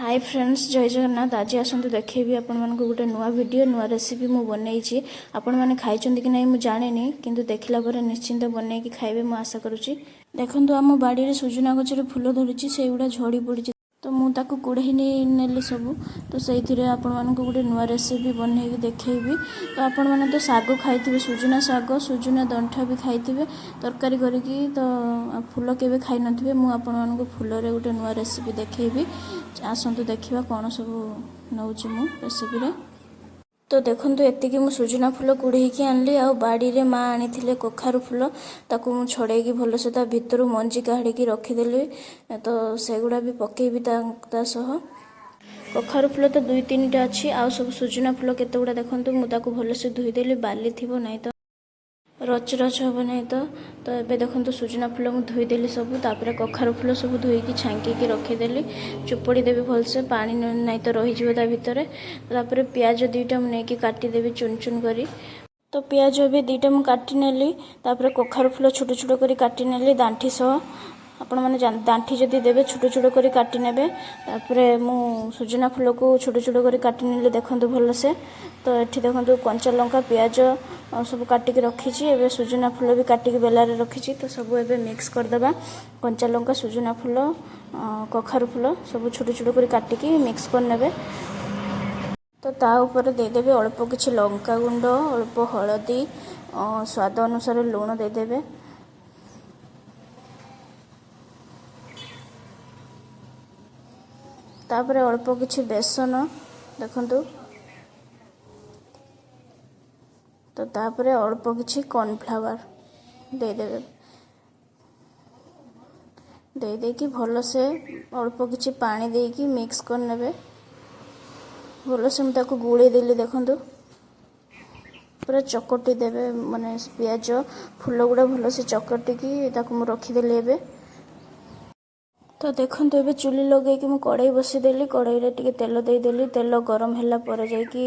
High friends, ଜୟ ଜଗନ୍ନାଥ। ଆଜି ଆସନ୍ତୁ ଦେଖେଇବି ଆପଣମାନଙ୍କୁ ଗୋଟେ ନୂଆ ଭିଡ଼ିଓ, ନୂଆ ରେସିପି ମୁଁ ବନେଇଛି। ଆପଣମାନେ ଖାଇଛନ୍ତି କି ନାହିଁ ମୁଁ ଜାଣିନି, କିନ୍ତୁ ଦେଖିଲା ପରେ ନିଶ୍ଚିନ୍ତ ବନେଇକି ଖାଇବେ ମୁଁ ଆଶା କରୁଛି। ଦେଖନ୍ତୁ, ଆମ ବାଡ଼ିରେ ସୁଜୁନା ଗଛରେ ଫୁଲ ଧରିଛି, ସେଇଗୁଡ଼ା ଝଡ଼ି ପଡ଼ିଛି, ତ ମୁଁ ତାକୁ କୁଢ଼େଇ ନେଇ ନେଲି ସବୁ। ତ ସେଇଥିରେ ଆପଣମାନଙ୍କୁ ଗୋଟେ ନୂଆ ରେସିପି ବନେଇକି ଦେଖେଇବି। ତ ଆପଣମାନେ ତ ଶାଗ ଖାଇଥିବେ, ସୁଜୁନା ଶାଗ, ସୁଜୁନା ଦଣ୍ଠା ବି ଖାଇଥିବେ ତରକାରୀ କରିକି, ତ ଫୁଲ କେବେ ଖାଇନଥିବେ। ମୁଁ ଆପଣମାନଙ୍କୁ ଫୁଲରେ ଗୋଟେ ନୂଆ ରେସିପି ଦେଖେଇବି। ଆସନ୍ତୁ ଦେଖିବା କ'ଣ ସବୁ ନେଉଛି ମୁଁ ରେସିପିରେ। ତ ଦେଖନ୍ତୁ, ଏତିକି ମୁଁ ସୁଜୁନା ଫୁଲ କୁଢ଼େଇକି ଆଣିଲି। ଆଉ ବାଡ଼ିରେ ମା ଆଣିଥିଲେ କଖାରୁ ଫୁଲ, ତାକୁ ମୁଁ ଛଡ଼େଇକି ଭଲସେ ତା ଭିତରୁ ମଞ୍ଜି କାଢ଼ିକି ରଖିଦେଲି। ତ ସେଗୁଡ଼ା ବି ପକେଇବି ତା ସହ। କଖାରୁ ଫୁଲ ତ ଦୁଇ ତିନିଟା ଅଛି, ଆଉ ସବୁ ସୁଜୁନା ଫୁଲ କେତେ ଗୁଡ଼ା। ଦେଖନ୍ତୁ, ମୁଁ ତାକୁ ଭଲସେ ଧୋଇଦେଲି, ବାଲି ଥିବ ନାହିଁ ତ ରଚ ରଚ ହେବ ନାହିଁ ତ। ତ ଏବେ ଦେଖନ୍ତୁ, ସୁଜୁନା ଫୁଲ ମୁଁ ଧୋଇଦେଲି ସବୁ। ତାପରେ କଖାରୁ ଫୁଲ ସବୁ ଧୋଇକି ଛାଙ୍କିକି ରଖିଦେଲି। ଚୁପଡ଼ି ଦେବି ଭଲସେ ପାଣି, ନାହିଁ ତ ରହିଯିବ ତା ଭିତରେ। ତାପରେ ପିଆଜ 2ଟା ମୁଁ ନେଇକି କାଟିଦେବି ଚୁନ ଚୁନ କରି। ତ ପିଆଜ ଏବେ 2ଟା ମୁଁ କାଟି ନେଲି। ତାପରେ କଖାରୁ ଫୁଲ ଛୋଟ ଛୋଟ କରି କାଟି ନେଲି ଦାଣ୍ଠି ସହ। ଆପଣମାନେ ଦାଣ୍ଠି ଯଦି ଦେବେ, ଛୋଟ ଛୋଟ କରି କାଟି ନେବେ। ତାପରେ ମୁଁ ସୁଜୁନା ଫୁଲକୁ ଛୋଟ ଛୋଟ କରି କାଟି ନେଲି, ଦେଖନ୍ତୁ ଭଲସେ। ତ ଏଠି ଦେଖନ୍ତୁ, କଞ୍ଚା ଲଙ୍କା, ପିଆଜ ସବୁ କାଟିକି ରଖିଛି। ଏବେ ସୁଜୁନା ଫୁଲ ବି କାଟିକି ବେଲାରେ ରଖିଛି। ତ ସବୁ ଏବେ ମିକ୍ସ କରିଦେବା। କଞ୍ଚା ଲଙ୍କା, ସୁଜୁନା ଫୁଲ, କଖାରୁ ଫୁଲ ସବୁ ଛୋଟ ଛୋଟ କରି କାଟିକି ମିକ୍ସ କରିନେବେ। ତ ତା ଉପରେ ଦେଇଦେବେ ଅଳ୍ପ କିଛି ଲଙ୍କା ଗୁଣ୍ଡ, ଅଳ୍ପ ହଳଦୀ, ସ୍ୱାଦ ଅନୁସାରେ ଲୁଣ ଦେଇଦେବେ। ତାପରେ ଅଳ୍ପ କିଛି ବେସନ, ଦେଖନ୍ତୁ। ତ ତାପରେ ଅଳ୍ପ କିଛି କର୍ଣ୍ଣଫ୍ଲାୱାର ଦେଇଦେବେ। ଦେଇ ଦେଇକି ଭଲସେ ଅଳ୍ପ କିଛି ପାଣି ଦେଇକି ମିକ୍ସ କରିନେବେ ଭଲସେ। ମୁଁ ତାକୁ ଗୋଳେଇ ଦେଲି, ଦେଖନ୍ତୁ। ପୁରା ଚକଟି ଦେବେ, ମାନେ ପିଆଜ ଫୁଲ ଗୁଡ଼ା ଭଲସେ ଚକଟିକି ତାକୁ ମୁଁ ରଖିଦେଲି ଏବେ। ତ ଦେଖନ୍ତୁ, ଏବେ ଚୁଲି ଲଗେଇକି ମୁଁ କଡ଼େଇ ବସିଦେଲି। କଡ଼େଇରେ ଟିକେ ତେଲ ଦେଇଦେଲି। ତେଲ ଗରମ ହେଲା ପରେ ଯାଇକି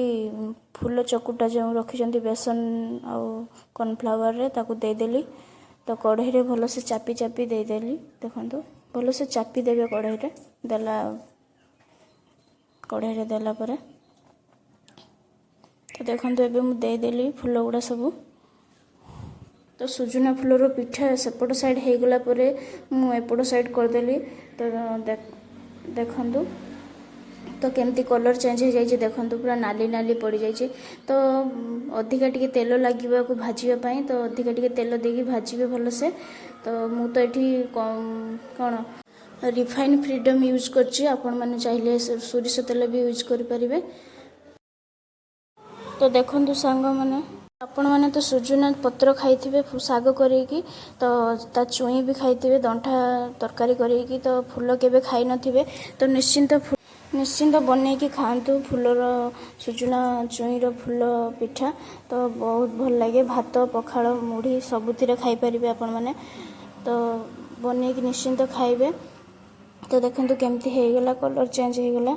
ଫୁଲ ଚକୁଟା ଯେଉଁ ରଖିଛନ୍ତି ବେସନ ଆଉ କର୍ଣ୍ଣଫ୍ଲାୱାରରେ, ତାକୁ ଦେଇଦେଲି। ତ କଢ଼େଇରେ ଭଲସେ ଚାପି ଚାପି ଦେଇଦେଲି। ଦେଖନ୍ତୁ, ଭଲସେ ଚାପି ଦେବେ କଢ଼େଇରେ ଦେଲା। କଢ଼େଇରେ ଦେଲା ପରେ ତ ଦେଖନ୍ତୁ, ଏବେ ମୁଁ ଦେଇଦେଲି ଫୁଲ ଗୁଡ଼ା ସବୁ। ତ ସୁଜୁନା ଫୁଲର ପିଠା ସେପଟ ସାଇଡ଼୍ ହେଇଗଲା ପରେ ମୁଁ ଏପଟ ସାଇଡ଼୍ କରିଦେଲି। ତ ଦେଖନ୍ତୁ ତ କେମିତି କଲର୍ ଚେଞ୍ଜ ହେଇଯାଇଛି। ଦେଖନ୍ତୁ, ପୁରା ନାଲି ନାଲି ପଡ଼ିଯାଇଛି। ତ ଅଧିକା ଟିକେ ତେଲ ଲାଗିବାକୁ ଭାଜିବା ପାଇଁ, ତ ଅଧିକା ଟିକେ ତେଲ ଦେଇକି ଭାଜିବେ ଭଲସେ। ତ ମୁଁ ତ ଏଠି କ'ଣ ରିଫାଇନ୍ ଫ୍ରିଡ଼ମ୍ ୟୁଜ୍ କରିଛି। ଆପଣମାନେ ଚାହିଁଲେ ସୋରିଷ ତେଲ ବି ୟୁଜ୍ କରିପାରିବେ। ତ ଦେଖନ୍ତୁ ସାଙ୍ଗମାନେ, ଆପଣମାନେ ତ ସୁଜୁନା ପତ୍ର ଖାଇଥିବେ ଶାଗ କରିକି, ତ ତା ଚୁଇଁ ବି ଖାଇଥିବେ ଦଣ୍ଠା ତରକାରୀ କରିକି, ତ ଫୁଲ କେବେ ଖାଇନଥିବେ। ତ ନିଶ୍ଚିନ୍ତ ନିଶ୍ଚିନ୍ତ ବନେଇକି ଖାଆନ୍ତୁ ଫୁଲର, ସୁଜୁନା ଚୁଇଁର ଫୁଲ ପିଠା। ତ ବହୁତ ଭଲ ଲାଗେ। ଭାତ, ପଖାଳ, ମୁଢ଼ି ସବୁଥିରେ ଖାଇପାରିବେ ଆପଣମାନେ। ତ ବନେଇକି ନିଶ୍ଚିନ୍ତ ଖାଇବେ। ତ ଦେଖନ୍ତୁ କେମିତି ହେଇଗଲା, କଲର୍ ଚେଞ୍ଜ ହେଇଗଲା।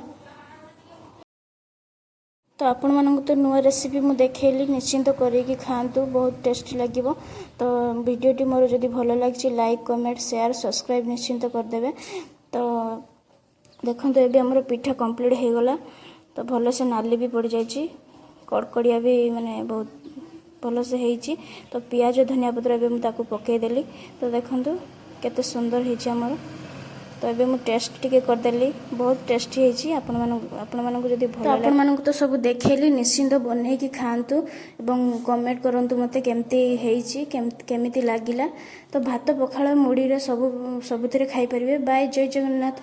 ତ ଆପଣମାନଙ୍କୁ ତ ନୂଆ ରେସିପି ମୁଁ ଦେଖେଇଲି, ନିଶ୍ଚିନ୍ତ କରିକି ଖାଆନ୍ତୁ, ବହୁତ ଟେଷ୍ଟି ଲାଗିବ। ତ ଭିଡ଼ିଓଟି ମୋର ଯଦି ଭଲ ଲାଗିଛି, ଲାଇକ୍, କମେଣ୍ଟ, ସେୟାର, ସବସ୍କ୍ରାଇବ୍ ନିଶ୍ଚିନ୍ତ କରିଦେବେ। ତ ଦେଖନ୍ତୁ, ଏବେ ଆମର ପିଠା କମ୍ପ୍ଲିଟ୍ ହେଇଗଲା। ତ ଭଲସେ ନାଲି ବି ପଡ଼ିଯାଇଛି, କଡ଼କଡ଼ିଆ ବି, ମାନେ ବହୁତ ଭଲସେ ହେଇଛି। ତ ପିଆଜ, ଧନିଆ ପତ୍ର ଏବେ ମୁଁ ତାକୁ ପକାଇଦେଲି। ତ ଦେଖନ୍ତୁ କେତେ ସୁନ୍ଦର ହେଇଛି ଆମର। ତ ଏବେ ମୁଁ ଟେଷ୍ଟ ଟିକେ କରିଦେଲି, ବହୁତ ଟେଷ୍ଟି ହେଇଛି। ଆପଣମାନଙ୍କୁ ଯଦି ଭଲ, ଆପଣମାନଙ୍କୁ ତ ସବୁ ଦେଖେଇଲି, ନିଶ୍ଚିନ୍ତ ବନେଇକି ଖାଆନ୍ତୁ ଏବଂ କମେଣ୍ଟ କରନ୍ତୁ ମୋତେ କେମିତି ହେଇଛି, କେମିତି ଲାଗିଲା। ତ ଭାତ, ପଖାଳ, ମୁଢ଼ିରେ ସବୁଥିରେ ଖାଇପାରିବେ। ବାଏ, ଜୟ ଜଗନ୍ନାଥ।